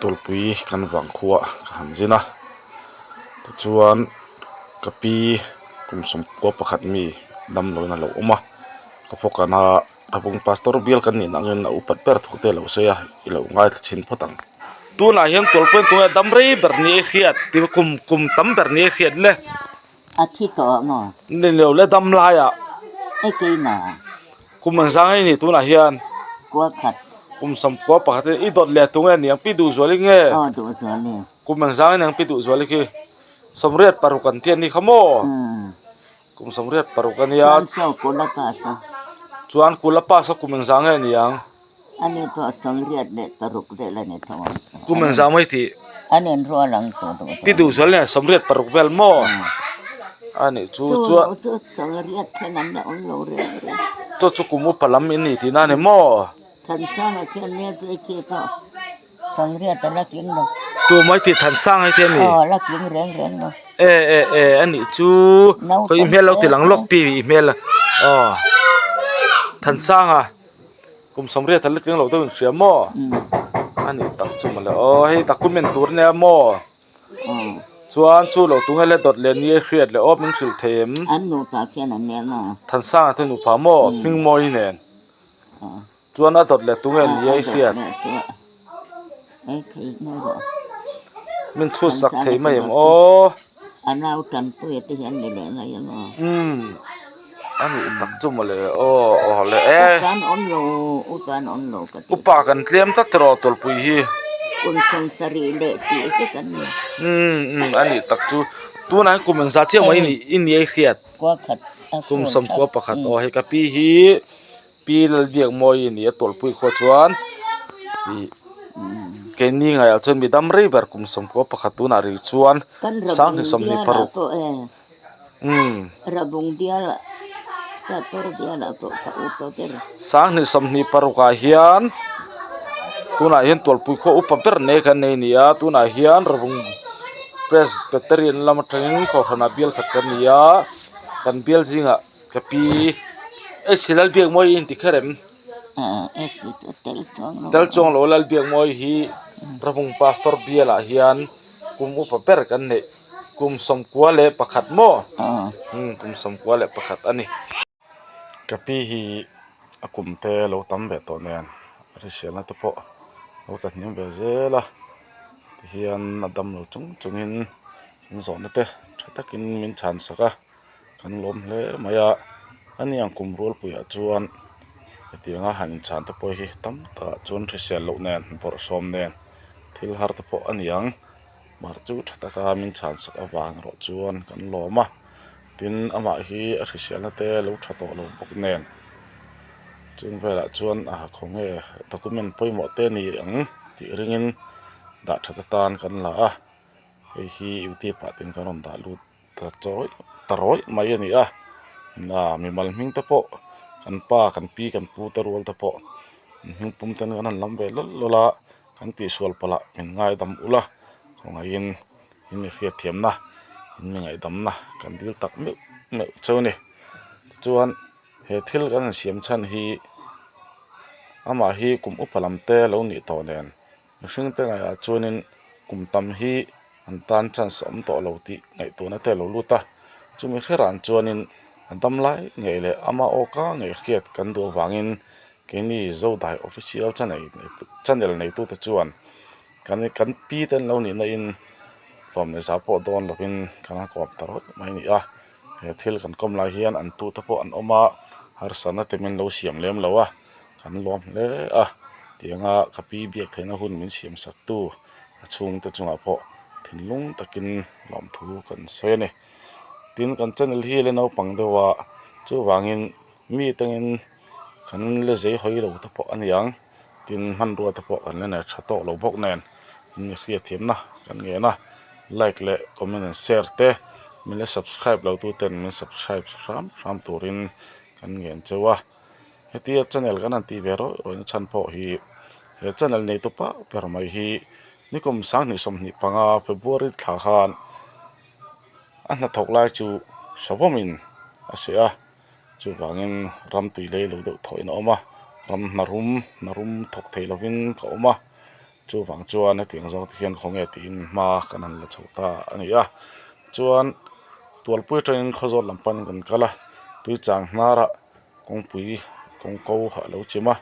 Tualpui kan vang khuah ka han zin a tichuan ka pi kum sawmkua pakhat mi damloin a lo awm a ka phawkan a Rabung pastor bial kan nih angin a upat ber thu te a lo sawi a i lo ngaithla chhin phawt ang. Tunah hian Tualpui tunge dam rei ber ni a hriat tih kum kum tam ber ni a hriat le. A thi tawh maw? Ni lo le dam laiah. E keimah. Kum ang zang ei ni tunah hian. Kua khat. Kum sawmkua pakhat i dawt leh tunge ni ang pi duhzuali nge? Aw duhzuali. Kum ang zang ei ni ang pi duhzuali khi 86 an ti a ni kha maw? Kum 86 a nia. Chuan saw kula pass a. Chuan kula pass a kum engzah nge ni ang? A ni pawh 86 vel a ni tho ang. Kum engzah mai tih? An inrual ang chu duh Pi duh zual nen 86 vel maw? A nih chu chuan. Chu 80 khan an la awm lo reng reng. Chu chu kum upa lam in ni tihna a ni maw? Thansanga khian nia chu i khi pawh. Sangriat a la tling lo. Tu mai tih Thansang hei te a ni. Aw a la tling reng reng lo. E e e a nih chu khaw i hmel lo ti lang lawk pi i hmel a aw Thansanga kum sawmriat a la tling lo deuh in hria maw a nih tak chu mawle aw hei document tur ania maw chuan chu lo tunge le dawt leh ni a hriat leh aw min hrilh thei em. An nupa khian an nia maw. Thansanga te nupa maw Hmingmawi nen. Chuan a dawt leh tunge ni a i hriat? Min chhut sak thei mai em aw? Umm a nih tak chu mawle aw aw le e. Upa kan tlem tlat erawh tawlhpui hi. Umm umm a nih tak chu tunah hian kum engzah chiah mai i ni a i hriat? Kum sawmkua pakhat aw hei ka pi hi. Pi Lalbiakmawii ni a tawlhpui khawh chuan ih keini ngaiah chuan mi dam rei ber kum sawmkua pakhat tunah rih chuan sanghnih sawmhnih paruk umm sanghnih sawmhnih parukah hian tunah hian tawlhpui khawh upa ber nei kan nei a ni a tunah hian rabung presbyterian lam atangin kohhranah bial khat kan ni a kan bial zingah. Ka pi AC Lalbiakmawii in ti kher em? Tel chuang lo Lalbiakmawii hi Rabung Pastor bialah hian kum upa ber kan neih kum 91 maw? Kum 91 a ni. Ka pi hi a kum te lo tam ve tawh nen hriselna te pawh lo tla hniam ve zel a tihian a dam lo chung chungin an zawhna te tha takin min chhan sak a. Kan lawm hle mai a ani ang kum rualpuiah chuan hetianga han inchhan te pawh hi tam takah chuan hrisel loh nen bawrhsawm nen thil har te pawh a ni ang mar chu tha taka min chhan sak avang erawh chuan kan lawm a tin amah hi a hriselna te lo tha tawh lo bawk nen chung velah chuan a khawnge document pawimawh te a ni ang tih ringin dah that atan kan la a hei hi youtube ah ten kan rawn dah lut. Ta chawi ta rawih mai a ni a ah mimal hming te pawh kan pa kan pi kan pu te rual te pawh an hming pum ten kan han lam ve lawlh lawlh a kan tihsual palh ah min ngaidam ula khawngaihin in mi hriatthiamna in mi ngaihdamna kan dil tak meuh meuh cheu a ni tichuan he thil kan han siam chhan hi amah hi kum upa lam te lo nih tawh nen. Mihring te ngaihah chuanin kum tam hi an tan chance a awm tawh lo tih ngaihtuahna te a lo lut a chumi hrerah chuanin a dam lai ngei leh ama awka ngei hriat kan duh avangin keini Zodai official channel neitute chuan kan kan pi te an lo nih na in tlawm leh zah pawh dawn lovin kan han kawm ta rawih mai a ni a he thil kan kawm lai hian an tute pawh an awm a harsatna te min lo siam lem lo a. Kan lawm hle a, tianga ka pi biak theihna hun min siam sak tu a chhungte chungah pawh thinlung takin lawmthu kan sawi a ni. Tin, kan channel hi la naupang deuh a, chuvangin mi tangin kan la zei hawi lo te pawh a ni ang, tin hmanrua te pawh kan la nei tha tawk lo bawk nen mi hriatthiamna kan ngen a, like leh comment and share te min la subscribe lo tu ten min subscribe hram hram turin kan ngen cheu a. Hetia channel kan han tih ve rawih rawih na chhan pawh hi he channel nei tu pa ber mai hi nikum 2025 February thla khan a hnathawk lai chu hrehawmin a seh a chuvangin ram tui lei lo deuh thawhin a awm a ram hna rum hna rum thawk thei lovin ka awm a. Chuvang chuan hetiang zawng te hian khawnge tiin hma kan han la chho ta a ni a. Chuan tualpui atangin khawzawl lam panin kan kal a, tuichang hnarah kawngpui kawng ko a lo chim a,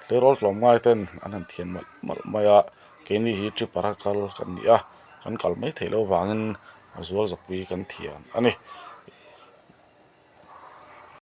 tleirawl tlawmngai ten an han thian malh malh mai a, keini hi tripper a kal kan ni a, kan kal mai theih loh vangin a zual zapui kan thian a ni.